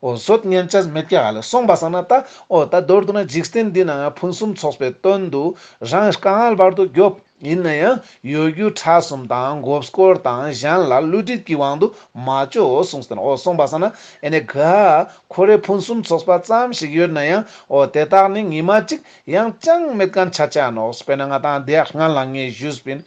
འོ་བཟོད་ཉན་ཆ་མེད་ཀྱག་ཧ་ལེ། སོང་པ་སང་ན་ད་འོ་ད་མདོར་བསྡུ་ན་འཇིག་རྟེན་འདི་ན་ཕུན་སུམ་ཚོགས་པའི་དོན་དུ་རང་དཀའ་ངལ་བར་དུ་རྒྱོབ། ཡིན་ན་ཡང་གཡོ་སྒྱུ་ཁྲམ་གསུམ་དང་མགོ་སྐོར་དང་གཞན་ལ་བསླུ་བྲིད་ཀྱི་དབང་དུ་མ་ཅོ་གསུངས་ཏེ་ནོག། འོ་སོང་པ་སང་ན་ཨེ་ནི་ག་འཁོར་བའི་ཕུན་སུམ་ཚོགས་པ་ཙམ་ཞིག་ཡོད་ན་ཡང་འོ་དེ་དག་ནི་ཉི་མ་གཅིག་ཡང་ཅང་མེད་མཁན་ཆ་ཆ་ནོག། དཔེར་ན་ང་ཏང་དེ་སྔན་ལ་ངས་ཞུས་པིན།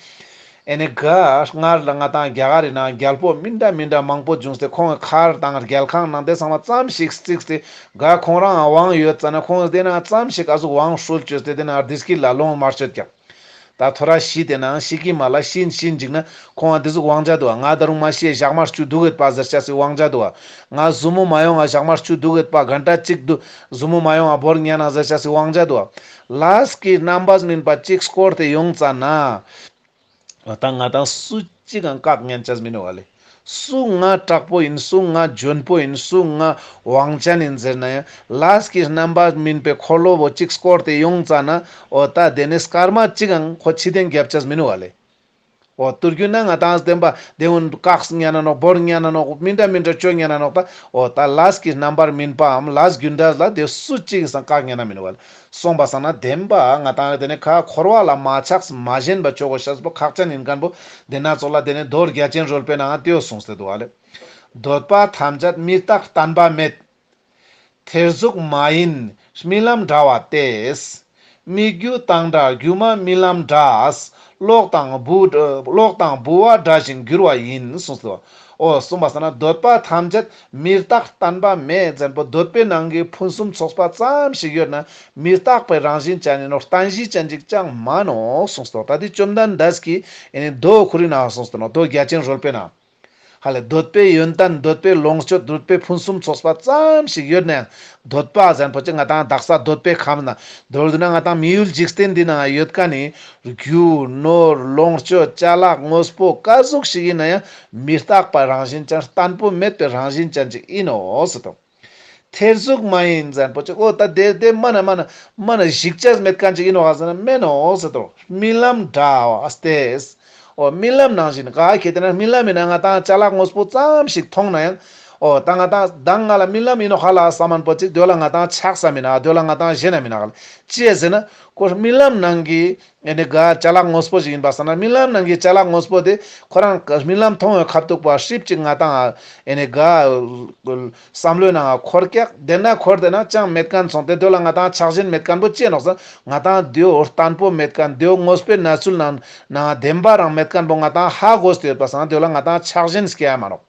ཨེ་ནི་ག་སྔར་ལ་ང་ཏང་རྒྱ་གར་རི་ནང་རྒྱལ་པོ་མི་འདྲ་མི་འདྲ་མང་པོ་བྱུང་སྟེ་ཁོང་གི་མཁར་དང་རྒྱལ་ཁང་ནང་དེ་ཚང་མ་ཙམ་ཞིག་བརྩིགས་ཏེ་ག་ཁོང་རང་དབང་ཡོད་ཙ་ན་ཁོང་དེ་ན་ཙམ་ཞིག་ཨ་ཟུག་དབང་ཧྲུལ་བཅོས་ཏེ་དེ་ན་བདེ་སྐྱིད་ལ་ལོངས་མ་སྤྱོད་ཀྱག། ད་ཐོ་རས་ཤི་དེ་ན་ཤི་ཀི་མ་ལ་ཤི་ཤི་འཇིག་ན་ཁོང་དེ་ཟུག་དབང་ཆ་འདུག་ཨ། ང་ད་རུང་མ་ཤི་ཞག་མ་བཅུ་འདུག་གེད་པ་ཟེར་ཆ་སི་དབང་ཆ་འདུག་ཨ། ང་ཟུ་མོ་མ་ཡོང་ཨ་ཞག་མ་བཅུ་འདུག་གེད་པ་གན་ཊ་གཅིག་འདུག་ཟུ་མོ་མ་ཡོང་ཨ་བོར་ཉན་ན་ཟེར་ཆ་སི་དབང་ཆ་འདུག་ཨ། ལས་ཀྱི་རྣམ་པ་སྨིན་པ་གཅིག་སྐོར་ཏེ་ཡོང་ཙ་ན། ད་ང་ཏང་སུ་གཅིག་གང་བཀག་ཉན་ཆ་མི་ནུག་ཧ་ལེ། སུ་ང་དྲག་པོ་ཡིན། སུ་ང་འཇོན་པོ་ཡིན། སུ་ང་དབང་ཅན་ཡིན་ཟེར་ན་ཡང་ལས་ཀྱི་རྣམ་པ་སྨིན་པའི་འཁོར་ལོ་བོ་གཅིག་སྐོར་ཏེ་ཡོང་ཙ་ན། འོ་ད་དེ་ནི་སྐར་མ་གཅིག་གང་ཁོ་ཕྱི་རྟེན་རྒྱབ་ཆ་མི་ནུག་ཧ་ལེ། འོ་དུར་རྒྱུ་ན་ང་ཏང་བདེན་པ་དེ་འུན་བཀག་ཉན་ན་ནོག། བོར་ཉན་ན་ནོག། མི་འདྲ་མི་འདྲ་བཅོ་ཉན་ན་ནོག། ད་འོ་ད་ལས་ཀྱི་རྣམ་པར་སྨིན་པའམ་ལས་རྒྱུ་འབྲས་ལ་དེ་སུ་གཅིག་སང་བཀག་ཉན་ན་མི་ནུག་ཧ་ལེ། སོང་པ་སང་ན་བདེན་པ་ང་ཏང་དེ་ནི་ཁ་འཁོར་བ་ལ་མ་ཆགས་མ་ཞེན་པ་ཆོ་གོ་ཤེས་པོ་ཁག་ཅན་ཡིན་མཁན་པོ་དེ་ན་ཙོགས་ལ་དེ་ནི་མདོ་རྒྱ་ཆེན་རོལ་པའི་ནང་དེའོ་གསུངས་ཏེ་འདུག་ཧ་ལེ། འདོད་པ་ཐམས་ཅད་མི་རྟག་བརྟན་པ་མེད། ཐེར་ཟུག་མ་ཡིན་རྨི་ལམ་འདྲ་བ་སྟེ། སྨིག་རྒྱུ་དང་འདྲ་སྒྱུ་མ་རྨི་ལམ་འདྲ། གློག་དང་བུ་གློག་དང་བུ་བ་འདྲ་ཞིང་འགྱུར་བ་ཡིན་གསུངས་སོ། འོ་གསུངས་པ་སང་ན་འདོད་པ་ཐམས་ཅད་མི་རྟག་བརྟན་པ་མེད་ཟེར་པོ་འདོད་པའི་ནང་གི་ཕུན་སུམ་ཚོགས་པ་ཙམ་ཞིག་ཡོད་ན་མི་རྟག་པའི་རང་བཞིན་ཅན་ཡིན་ནོག། རྟེན་གཞི་ཅན་ཅིག་ཅང་མ་ནོག་གསུངས་སོ། ད་དེ་བཅོམ་ལྡན་འདས་ཀྱིས་ཨེ་ནི་མདོ་ཁོ་རའི་ནང་གསུངས་སོ་ནོག། མདོ་རྒྱ་ཆེན་རོལ་པའི་ནང་། ཧ་ལེ་འདོད་པའི་ཡོན་ཏན་འདོད་པའི་ལོངས་སྤྱོད་འདོད་པའི་ཕུན་སུམ་ཚོགས་པ་ཙམ་ཞིག་ཡོད་ན་ཡང་འདོད་པ་ཟེར་པོ་ཅིག་ང་ཏང་དག་ས་འདོད་པའི་ཁམས་ན་མདོར་བསྡུ་ན་ང་ཏང་མི་ཡུལ་འཇིག་རྟེན་འདི་ནང་ཡོད་མཁན་ནི་རྒྱུ་ནོར་ལོངས་སྤྱོད་ཅ་ལག་དངོས་པོ་ག་ཟུག་ཞིག་ཡིན་ན་ཡང་མི་རྟག་པ་རང་བཞིན་ཅན་བརྟན་པོ་མེད་པའི་རང་བཞིན་ཅན་ཅིག་ཡིན་ནོག་ཟེར་དོ། ཐེར་ཟུག་མ་ཡིན་ཟེར་པོ་ཅིག་འོ་ད་དེ་དེ་མ་ན་མ་ན་མ་ན་ཞིག་ཆ་མེད་མཁན་ཅིག་ཡིན་ནོག་ཟེར་ན་མེན་ནོག་ཟེར་དོ། རྨི་ལམ་འདྲ་བ་སྟེ། འོ་རྨི་ལམ་ནང་བཞིན་ག་ཁེ་ཏེ་ན་རྨི་ལམ་ཡིན་ན་ང་ཏང་ཅ་ལག་དངོས་པོ་ཙམ་ཞིག་མཐོང་ན་ཡང་། འོ་ད་ང་ཏང་མདང་ང་ལ་རྨི་ལམ་ཡིན་ནོག་ཧ་ལ་བསམ་མཁན་པོ་ཅིག་དེ་ལ་ང་ཏང་ཆགས་ས་མིན་ན་དེ་ལ་ང་ཏང་ཞེན་ན་མིན་ན་ག་ལ་ཅི་ཡ་ཟེར་ན་ཁོ་རྨི་ལམ་ནང་གི་ཨེ་ནི་ག་ཅ་ལག་དངོས་པོ་ཞིག་ཡིན་པ་སང་ན་རྨི་ལམ་ནང་གི་ཅ་ལག་དངོས་པོ་དེ་ཁོ་རང་རྨི་ལམ་མཐོང་བའི་ཁ་ཐུག་པ་ཧྲིབ་ཅིག་ང་ཏང་ཨེ་ནི་ག་བསམ་བློའི་ནང་འཁོར་ཀྱག། དེ་ན་འཁོར་དེ་ན་ཅང་མེད་མཁན་སོང་སྟེ་དེ་ལ་ང་ཏང་ཆགས་ཞེན་མེད་མཁན་པོ་ཅི་ནོག་ཟེར་ན་ང་ཏང་དེའོ་བརྟན་པོ་མེད་མཁན་དེའོ་དངོས་པོའི་གནས་ཚུལ་ནང་ནང་བདེན་པ་རང་མེད་མཁན་པོ་ང་ཏང་ཧ་གོ་སྟེ་ཡོད་པ་སང་དེ་ལ་ང་ཏང་ཆགས་ཞེན་སྐྱེ་ཡ་མ་ནོག།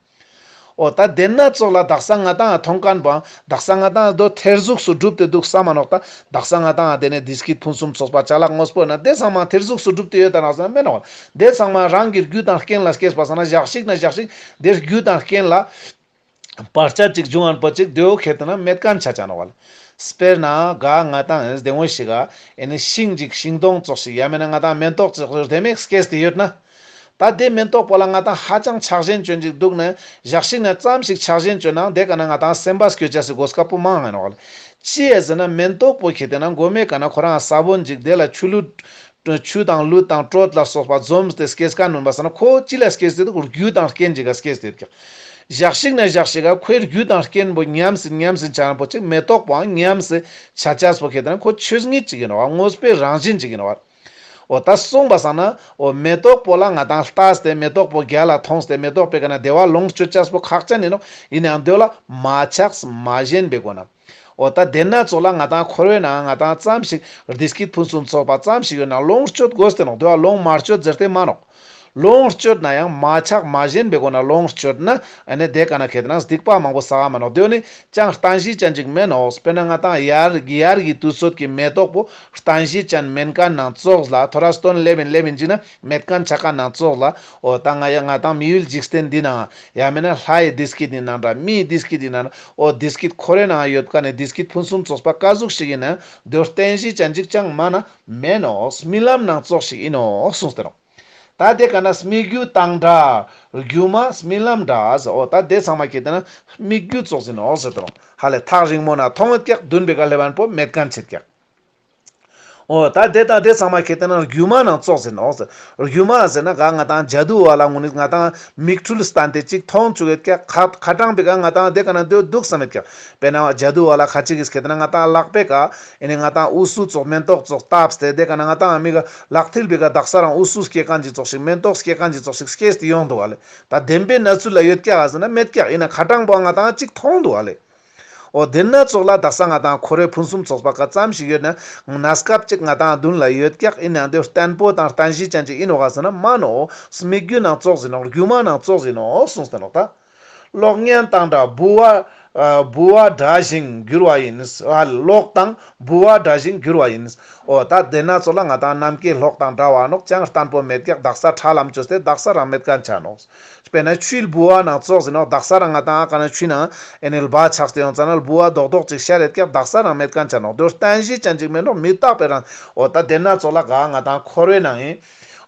འོ་ད་དེ་ན་ཙོགས་ལ་དག་ས་ང་ཏང་མཐོང་མཁན་པོ་དག་ས་ང་ཏང་དོ་ཐེར་ཟུག་སུ་གྲུབ་སྟེ་འདུག་བསམ་མ་ནོག། ད་དག་ས་ང་ཏང་དེ་ནས་བདེ་སྐྱིད་ཕུན་སུམ་ཚོགས་པ་ཅ་ལག་དངོས་པོ་ན་དེ་ཚང་མ་ཐེར་ཟུག་སུ་གྲུབ་སྟེ་ཡོད་ད་ནོག་ཟེར་ན་མེན་ནོག། དེ་ཚང་མ་རང་གི་རྒྱུ་དང་རྐྱེན་ལ་སྐྱེས་པ་སང་ན་ཞག་ཞིག་ན་ཞག་ཞིག་དེ་རྒྱུ་དང་རྐྱེན་ལ་བར་ཆད་ཅིག་འབྱུང་ངན་པོ་ཅིག་དེའོ་ཁེ་ཏེ་ན་མེད་མཁན་ཆ་ཆ་ནོག་བ་ལེ། དཔེར་ན་ག་ང་ཏང་ཡིན་དེ་འོ་ཞིག་ག་ཨེ་ནི་ཤིང་ཅིག་ཤིང་སྡོང་ཙོགས་ཤིག་ཡ་མེད་ན་ང་ཏང་མེན་ཏོག་ཙོགས་ཤིག་དེ་མེད་སྐྱེས་ཏེ་ཡོད་ན། ད་དེ་མེན་ཏོག་པོ་ལ་ང་ཏང་ཧ་ཅང་ཆགས་ཞེན་ཅོ་ཅེས་ཅིག་འདུག་ན་ཞག་ཞིག་ན་ཙམ་ཞིག་ཆགས་ཞེན་ཅོ་ན་དེ་ཀ་ན་ང་ཏང་སེམས་པ་སྐྱོ་ཅེས་སི་གོ་སྐབས་པོ་མང་ང་ནོག་ལེ། ཅི་ཡ་ཟེར་ན་མེན་ཏོག་པོ་ཁེ་ཏེ་ན་མགོ་མའི་ཀ་ན་ཁོ་རང་ས་བོན་ཅིག་དེ་ལ་ཆུ་ལུད་ཆུ་དང་ལུད་དང་དྲོད་ལ་སོགས་པ་འཛོམས་ཏེ་སྐྱེས་ཁན་ནོན་པ་སང་ན་ཁོ་ཅི་ལ་སྐྱེས་ཏེ་འདུག་རྒྱུ་དང་རྐྱེན་ཅིག་ག་སྐྱེས་ཏེ་འདུག་ཞག་ཞིག་ན་ཞག་ཞིག་ག་ཁོའི་རྒྱུ་དང་རྐྱེན་པོ་ཉམས་སེ་ཉམས་སེ་ཆ་ན་པོ་ཅིག་མེ་ཏོག་པོའང་ཉམས་སེ་ཆ་ཅེས་པོ་ཁེ་ཏེ་ན་ཁོ་ཆོས་ཉིད་ཅིག་ཨིན་ནོག་དངོས་པོའི་རང་བཞིན་ཅིག་ཨིན་ནོག་འོ་ད་སོང་པ་སང་ན་འོ་མེ་ཏོག་པོ་ལ་ང་ཏང་ལྟས་ཏེ་མེ་ཏོག་པོ་རྒྱལ་ལ་མཐོང་སྟེ་མེ་ཏོག་པོའི་ཀ་ན་བདེ་བ་ལོངས་སྤྱོད་ཅེས་པོ་ཁག་ཅན་ཨིན་ནོག་ཨིན་ནའང་དེ་ལ་མ་ཆགས་མ་ཞེན་པའི་སྒོ་ན། འོ་ད་དེ་ན་ཙོགས་ལ་ང་ཏང་འཁོར་བའི་ནང་ང་ཏང་ཙམ་ཞིག་བདེ་སྐྱིད་ཕུན་སུམ་ཚོགས་པ་ཙམ་ཞིག་ཡོད་ན་ལོངས་སྤྱོད་དགོས་ཏེ་ནོག་དེ་བ་ལོངས་མ་སྤྱོད་ཟེར་ཏེ་མ་ནོག་ལོངས་སྤྱོད་ན་ཡང་མ་ཆགས་མ་ཞེན་པའི་སྒོ་ན་ལོངས་སྤྱོད་ན་ཨ་ནི་དེ་ཀ་ན་ཁེ་ཏེ་ན་སྡིག་པ་མང་པོ་བསགས་མ་ནོག་དེ་ནི་ཅང་རྟེན་གཞི་ཅན་ཅིག་མེན་ནོག་དཔེར་ན་ང་ཏང་དབྱར་དབྱར་གྱི་དུས་ཚོད་ཀྱི་མེ་ཏོག་པོ་རྟེན་གཞི་ཅན་མེན་ཁན་ནང་ཙོགས་ལ་ཐོ་རས་སྟོན་ལེབ་ཨིན་ལེབ་ཨིན་ཅིག་ན་མེད་ཁན་ཆ་ཁན་ནང་ཙོགས་ལ་འོ་ད་ང་ཡ་ང་ཏང་མི་ཡུལ་འཇིག་རྟེན་འདི་ནང་ཡང་མེན་ན་ལྷའི་བདེ་སྐྱིད་ཨིན་ན་འདྲ་མིའི་བདེ་སྐྱིད་ཨིན་ན་འདྲ་འོ་བདེ་སྐྱིད་འཁོར་བའི་ནང་ཡོད་ཁན་ནི་བདེ་སྐྱིད་ཕུན་སུམ་ཚོགས་པ་ཀ་ཟུག་ཞིག་ཨིན་ན་དེ་རྟེན་གཞི་ཅན་ཅིག་ཅང་མ་ན་མེན་ནོག་རྨི་ལམ་ནང་ཙོགས་ཤིག་ཨིན་ནོག་གསུངས་ཏེ་ནོག་ད་དེ་ཀ་ན་སྨིག་རྒྱུ་དང་འདྲ། སྒྱུ་མ་རྨི་ལམ་འདྲ། འོ་ད་དེ་ཚང་མ་ཁེ་ཏེ་ན་སྨིག་རྒྱུ་ཙོགས་ཨིན་ནོག་ཟེར་ཏེ་ནོག་ཧ་ལས་ཐག་རིང་མོ་ན་མཐོང་ཡོད་ཀྱག་མདུན་པའི་ཀ་ལེབ་ཁན་པོ་མེད་ཁན་ཆེད་ཀྱག་འོ་ད་དེ་དང་དེ་ཚང་མ་ཁེ་ཏེ་ན་སྒྱུ་མ་ནང་ཙོགས་ཨིན་ནོག་ཟེར། སྒྱུ་མ་ཟེར་ན་ག་ང་ཏང་ཇ་དུ་བ་ལ་ངུ་ནི་ང་ཏང་མིག་འཕྲུལ་སྟན་ཏེ་ཅིག་མཐོང་བཅུག་ཡོད་ཀྱག་ཁ་ཁ་ཏང་པའི་ཀ་ང་ཏང་དེ་ཀ་ན་དེ་འདུག་བསམ་ཡོད་ཀྱག་དཔེར་ན་ཇ་དུ་བ་ལ་ཁ་ཅིག་གིས་ཁེ་ཏེ་ན་ང་ཏང་ལག་པའི་ཀ་ཨེ་ནི་ང་ཏང་ཨུ་སུ་ཙོགས་མེན་ཏོག་ཙོགས་བཏབ་སྟེ་དེ་ཀ་ན་ང་ཏང་མིག་ལག་མཐིལ་པའི་ཀ་དག་ས་རང་ཨུ་སུ་སྐྱེ་ཁན་ཅིག་ཙོགས་ཤིག་མེན་ཏོག་སྐྱེ་ཁན་ཅིག་ཙོགས་ཤིག་སྐྱེས་ཏེ་ཡོང་འདུག་ག་ལེ། ད་བདེན་པའི་གནས་ཚུལ་ལ་ཡོད་ཀྱག་ག་ཟེར་ན་མེད་ཀྱག་ཨིན་ན་ཁ་ཏང་པོ་ང་ཏང་ཅིག་མཐོང་འདུག་ག་ལེ། འོ་དེ་ན་ཙོགས་ལ་དག་ས་ང་ཏང་འཁོར་བའི་ཕུན་སུམ་ཚོགས་པ་ཀ་ཙམ་ཞིག་ཡོད་ན་གནས་སྐབས་ཅིག་ང་ཏང་མདུན་ལ་ཡོད་ཀྱག་ཨིན་ན་དེ་བརྟན་པོ་དང་རྟེན་གཞི་ཅན་ཅིག་ཨིན་ནོག་ག་ཟེར་ན་མ་ནོག་སྨིག་རྒྱུ་ནང་ཙོགས་ཨིན་ནོག་སྒྱུ་མ་ནང་ཙོགས་ཨིན་ནོག་གསུངས་ཏེ་ནོག་ད། གློག་བརྙན་དང་འདྲ་ལྦུ་བ་ཨ་ལྦུ་བ་འདྲ་ཞིང་འགྱུར་བ་ཡིན། ཨ་གློག་དང་ལྦུ་བ་འདྲ་ཞིང་འགྱུར་བ་ཡིན། འོ་ད་དེ་ན་ཙོགས་ལ་ང་ཏང་ནམ་མཁའི་གློག་དང་འདྲ་བ་ནོག་ཅང་བརྟན་པོ་མེད་ཀྱག་དག་ས་ཁྲ་ལམ་བཅོས་ཏེ་དག་ས་རང་མེད་ཁན་ཆ་ནོག་དཔེར་ན་ཆུའི་ལྦུ་བ་ནང་ཙོགས་ཨིན་ནོག་དག་ས་རང་ང་ཏང་ཨ་ཀ་ན་ཆུའི་ནང་ཨེ་ནི་ལྦ་ཆགས་ཏེ་ཡོང་ཙ་ན་ལྦུ་བ་རྡོག་རྡོག་ཅིག་ཤར་ཡོད་ཀྱག་དག་ས་རང་མེད་ཁན་ཆ་ནོག་དེ་རྟེན་གཞི་ཅན་ཅིག་མེན་ནོག་མི་རྟག་པའི་རང་། འོ་ད་དེ་ན་ཙོགས་ལ་ག་ང་ཏང་འཁོར་བའི་ནང་ཨིན།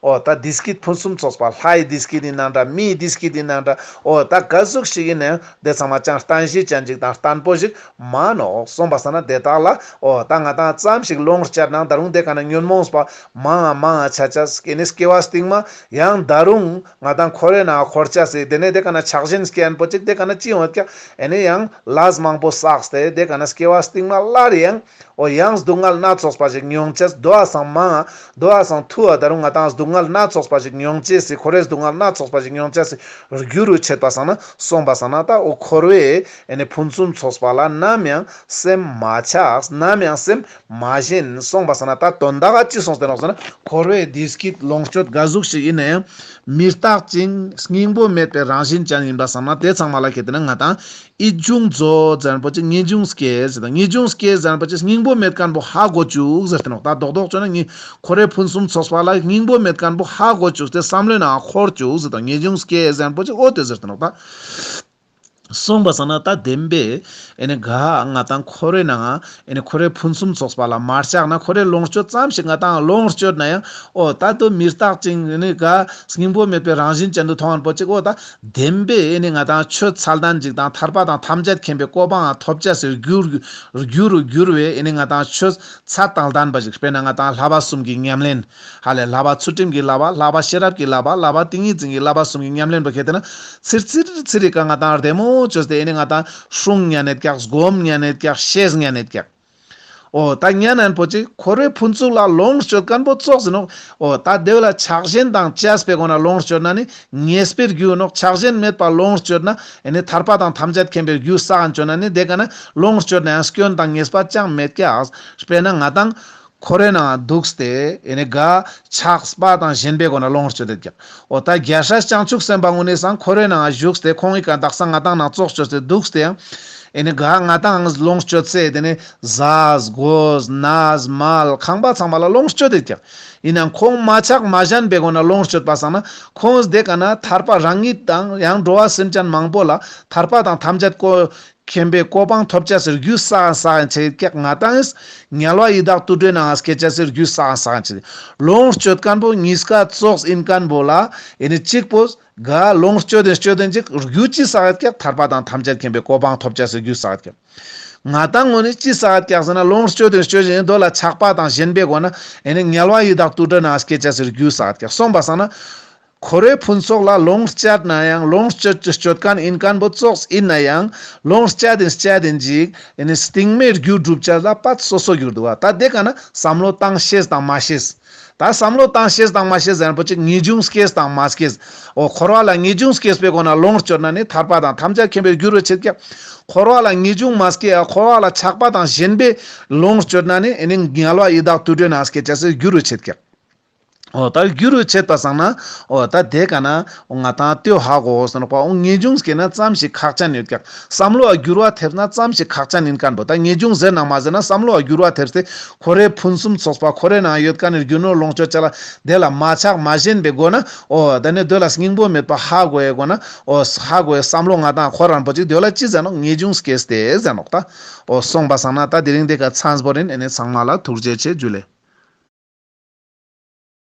འོ་ད་བདེ་སྐྱིད་ཕུན་སུམ་ཚོགས་པ་ལྷའི་བདེ་སྐྱིད་ཨིན་ན་འདྲ་མིའི་བདེ་སྐྱིད་ཨིན་ན་འདྲ་འོ་ད་ག་ཟུག་ཞིག་ཨིན་ནའང་དེ་ཚང་མ་ཅང་རྟེན་གཞི་ཅན་ཅིག་དང་བརྟན་པོ་ཞིག་མ་ནོག་སོང་པ་སང་ན་དེ་དག་ལ་འོ་ད་ང་ཏང་ཙམ་ཞིག་ལོངས་སྤྱད་ན་ད་རུང་དེ་ཀ་ན་ཉོན་མོངས་པ་མང་ང་མང་ང་ཆ་ཅེས་ཨེ་ནི་སྐྱེ་བ་སྟིང་མ་ཡང་ད་རུང་ང་ཏང་འཁོར་བའི་ནང་འཁོར་ཅེས་སི་དེ་ནས་དེ་ཀ་ན་ཆགས་ཞེན་སྐྱེ་ཡན་པོ་ཅིག་དེ་ཀ་ན་ཅི་ཡོང་ཀྱག་ཨེ་ནི་ཡང་ལས་མང་པོ་བསགས་ཏེ་དེ་ཀ་ན་སྐྱེ་བ་སྟིང་མ་སླར་ཡང་འོ་ཡང་སྡུག་བསྔལ་སྣ་ཚོགས་པ་ཞིག་མྱོང་ཅེས། དོ་བ་སང་མང་ང་དོ་བ་སང་ཐུ་བ་ད་རུང་ང་ཏང་སྡུག་བསྔལ་སྣ་ཚོགས་པ་ཞིག་མྱོང་ཅེས་སི་འཁོར་བའི་སྡུག་བསྔལ་སྣ་ཚོགས་པ་ཞིག་མྱོང་ཅེས་སི་རྒྱུ་རུ་ཆེད་པ་སང་ན་སོང་པ་སང་ན་ད་འོ་འཁོར་བའི་ཨེ་ནི་ཕུན་སུམ་ཚོགས་པ་ལ་ནམ་ཡང་སེམས་མ་ཆགས་ནམ་ཡང་སེམས་མ་ཞེན་སོང་པ་སང་ན་ད་དོན་དག་ག་ཅི་སོང་སྟེ་ནོག་ཟེར་ན་འཁོར་བའི་བདེ་སྐྱིད་ལོངས་སྤྱོད་ག་ཟུག་ཞིག་ཨིན་ན་ཡང་མི་རྟག་ཅིང་སྙིང་པོ་མེད་པའི་རང་བཞིན་ཅན་ཨིན་པ་སང་ན་དེ་ཚང་མ་ལ་ཁེ་ཏེ་ན་ང་ཏང་ཡིད་འབྱུང་མཛོད་ཟེར་ཁན་པོ་ཅིག་ངེས་འབྱུང་སྐྱེས་ཟེར་དང་ངེས་འབྱུང་སྐྱེས་ཟེར་ཁན་པོ་ཅིག་སྙིང་པོ་མེད་ཁན་པོ་ཧ་གོ་བཅུག་ཟེར་ཏེ་ནོག་ད་རྡོག་རྡོག་ཅོ་ན་ངེ་འཁོར་བའི་ཕུན་སུམ་ཚོགས་པ་ལ་སྙིང་པོ་མེད་ཁན་པོ་ཧ་གོ་བཅུག་སྟེ་བསམ་བློའི་ནང་འཁོར་བཅུག་ཟེར་དང་ངེས་འབྱུང་སྐྱེས་ཟེར་ཁན་པོ་ཅིག་འོ་དེ་ཟེར་ཏེ་ནོག་ད། སོང་པ་སང་ན་ད་བདེན་པའི་ཨེ་ནི་ག་ང་ཏང་འཁོར་བའི་ནང་ཨེ་ནི་འཁོར་བའི་ཕུན་སུམ་ཚོགས་པ་ལ་མ་ཆགས་ན་འཁོར་བའི་ལོངས་སྤྱོད་ཙམ་ཞིག་ང་ཏང་ལོངས་སྤྱོད་ན་ཡང་འོ་ད་དུ་མི་རྟག་ཅིང་ཨེ་ནི་ག་སྙིང་པོ་མེད་པའི་རང་བཞིན་ཅན་དུ་མཐོང་ཁན་པོ་ཅིག་འོ་ད་བདེན་པའི་ཨེ་ནི་ང་ཏང་ཆོས་ཚད་ལྡན་ཅིག་དང་ཐར་པ་དང་ཐམས་ཅད་མཁྱེན་པའི་གོ་འཕང་ཐོབ་ཅེས་སི་རྒྱུ་རུ་གྱུར་བའི་ཨེ་ནི་ང་ཏང་ཆོས་ཚད་དང་ལྡན་པ་ཞིག་དཔེར་ན་ང་ཏང་བསླབ་པ་གསུམ་གྱི་ཉམས་ལེན། ཧ་ལས་བསླབ་པ་ཚུལ་ཁྲིམས་ཀྱི་བསླབ་པ། བསླབ་པ་ཤེས་རབ་ཀྱི་བསླབ་པ། བསླབ་པ་ཏིང་ངེ་འཛིན་གྱི་བསླབ་པ་གསུམ་གྱི་ཉམས་ལེན་པོ་ཁེ་ཏེ་ན་ཚིར་ཚིར་ཚིར་རི་ཀ་ང་ཏང་བདེ་མོ་ཅོས་ཏེ་ཨེ་ནི་ང་ཏང་སྲུང་ཉན་ནེད་ཀྱག་སྒོམ་ཉན་ནེད་ཀྱག་ཤེས་ཉན་ནེད་ཀྱག་འོ་ད་ཉན་ནན་པོ་ཅིག་འཁོར་བའི་ཕུན་ཚོགས་ལ་ལོངས་སྤྱོད་ཁན་པོ་ཙོགས་ཨིན་ནོག་འོ་ད་དེ་བོ་ལ་ཆགས་ཞེན་དང་བཅས་པའི་སྒོ་ནས་ལོངས་སྤྱོད་ན་ནི་ཉེས་པའི་རྒྱུ་ནོག་ཆགས་ཞེན་མེད་པ་ལོངས་སྤྱོད་ན་ཨེ་ནི་ཐར་པ་དང་ཐམས་ཅད་མཁྱེན་པའི་རྒྱུ་བསགས་ཨན་ཅོ་ན་ནི་དེ་ཀ་ན་ལོངས་སྤྱོད་ན་ཡང་སྐྱོན་དང་ཉེས་པ་ཅང་མེད་ཀྱག་དཔེར་ན་ང་ཏང་འཁོར་བའི་ནང་འདུག་སྟེ་ཨེ་ནི་ག་ཆགས་པ་དང་ཞེན་པའི་སྒོ་ནས་ལོངས་སྤྱོད་དེ་ཀྱག་འོ་ད་རྒྱལ་སྲས་བྱང་ཆུབ་སེམས་དཔའ་གུན་ནི་སང་འཁོར་བའི་ནང་བཞུགས་ཏེ་ཁོང་གི་ཀ་དག་ས་ང་ཏང་ནང་ཙོགས་ཅོས་ཏེ་འདུག་སྟེ་ཨེ་ནི་ག་ང་ཏང་ལོངས་སྤྱོད་སའི་དེ་ནི་ཟས་གོས་གནས་མལ་ཁང་པ་ཚང་མ་ལ་ལོངས་སྤྱོད་དེ་ཀྱག་ཨིན་ནའང་ཁོང་མ་ཆགས་མ་ཞེན་པའི་སྒོ་ནས་ལོངས་སྤྱོད་པ་སང་ན་ཁོང་དེ་ཀ་ན་ཐར་པ་རང་ཉིད་དང་ཡང་འགྲོ་བ་སེམས་ཅན་མང་པོ་ལ་ཐར་པ་དང་ཐམས་ཅད་ཀོ་ མཁྱེན་པའི་གོ་འཕང་ཐོབ་ཅེས་སི་རྒྱུ་སག་སག་ཡིན་ཆེད་ཀྱག། ང་ཏང་ངི་དམྱལ་བ་ཡི་དྭགས་དུད་འགྲོའི་ནང་སྐྱེ་ཅེས་སི་རྒྱུ་སག་སག་ཡིན་ཆེད། ལོངས་སྤྱོད་མཁན་པོ་གཉིས་ཀ་ཙོགས་ཡིན་མཁན་པོ་ལ་ཨེ་ནི་གཅིག་པོ་ག་ལོངས་སྤྱོད་དེ་སྤྱོད་དེ་ཅིག་རྒྱུ་ཅི་སག་ཡོད་ཀྱག། ཐར་པ་དང་ཐམས་ཅད་མཁྱེན་པའི་གོ་འཕང་ཐོབ་ཅེས་སི་རྒྱུ་སག་ཡོད་ཀྱག། ང་ཏང་ངོ་ནི་ཅི་སག་ཡོད་ཀྱག་ཟེར་ན་ལོངས་སྤྱོད་དེ་སྤྱོད་དེ་དོ་ལ་ཆགས་པ་དང་ཞེན་པའི་སྒོ་ན་ཨེ་ནི་དམྱལ་བ་ཡི་དྭགས་དུད་འགྲོའི་ནང་སྐྱེ་ཅེས་སི་རྒྱུ་སག་ཡོད་ཀྱག། སོང་པ་སང་ན། འཁོར་བའི་ཕུན་ཚོགས་ལ་ལོངས་སྤྱད་ན་ཡང་ལོངས་སྤྱོད་སྤྱོད་མཁན་ཡིན་མཁན་པོ་ཙོགས་ཡིན་ན་ཡང་ལོངས་སྤྱད་དེ་སྤྱད་དེ་ཅིག་ཨེ་ནི་སྟིང་མའི་རྒྱུ་སྒྲུབ་ཅེས་ལ་པད་སོ་སོ་གྱུར་འདུག་པ། ད་དེ་ཀ་ན་བསམ་བློ་བཏང་ཤེས་དང་མ་ཤེས། ད་བསམ་བློ་བཏང་ཤེས་དང་མ་ཤེས་ཟེར་ན་པོ་ཅིག་ངེས་འབྱུང་སྐྱེས་དང་མ་སྐྱེས། འོ་འཁོར་བ་ལ་ངེས་འབྱུང་སྐྱེས་པའི་སྒོ་ན་ལོངས་སྤྱོད་ན་ནི་ཐར་པ་དང་ཐམས་ཅད་མཁྱེན་པའི་རྒྱུ་རུ་ཆེད་ཀྱག། འཁོར་བ་ལ་ངེས་འབྱུང་མ་སྐྱེས་ཡ་འཁོར་བ་ལ་ཆགས་པ་དང་ཞེན་པའི་ལོངས་སྤྱོད་ན་ནི་ཨེ་ནི་དམྱལ་བ་ཡི་དྭགས་དུད་འགྲོའི་ནང་སྐྱེ་ཅེས་སི་རྒྱུ་རུ་ཆེད་ཀྱག། འོ་ད་རྒྱུ་རུ་ཆེད་པ་སང་ན་འོ་ད་དེ་ཀ་ན་ང་ཏང་ལྟོས་ཧ་གོ་ཟེར་ནོག་པ། འོ་ངེས་འབྱུང་སྐྱེས་ན་ཙམ་ཞིག་ཁག་ཅན་ཡོད་ཀྱག། བསམ་བློ་བ་འགྱུར་བ་ཐེབས་ན་ཙམ་ཞིག་ཁག་ཅན་ཡིན་མཁན་པོ། ད་ངེས་འབྱུང་ཟེར་ན་མ་ཟེར་ན་བསམ་བློ་བ་འགྱུར་བ་ཐེབས་ཏེ་འཁོར་བའི་ཕུན་སུམ་ཚོགས་པ་འཁོར་བའི་ནང་ཡོད་མཁན་ནི་རྒྱུ་ནོར་ལོངས་སྤྱོད་ཅ་ལག་དེ་ལ་མ་ཆགས་མ་ཞེན་པའི་སྒོ་ན་འོ་ད་ནི་དོ་ལ་སྙིང་པོ་མེད་པ་ཧ་གོ་ཡའི་སྒོ་ན་འོ་ཧ་གོ་ཡའི་བསམ་བློ་ང་ཏང་འཁོར་རན་པོ་ཅིག་དོ་ལ་ཅི་ཟེར་ནོག། ངེས་འབྱུང་སྐྱེས་ཏེ་ཟེར་ནོག་ད། འོ་སོང་པ་སང་ན་ད་དེ་རིང་དེ་ཀ་ཚང་པོ་རིན། ཨེ་ནི་ཚང་མ་ལ་ཐུགས་རྗེ་ཆེ། ཇུ་ལེ།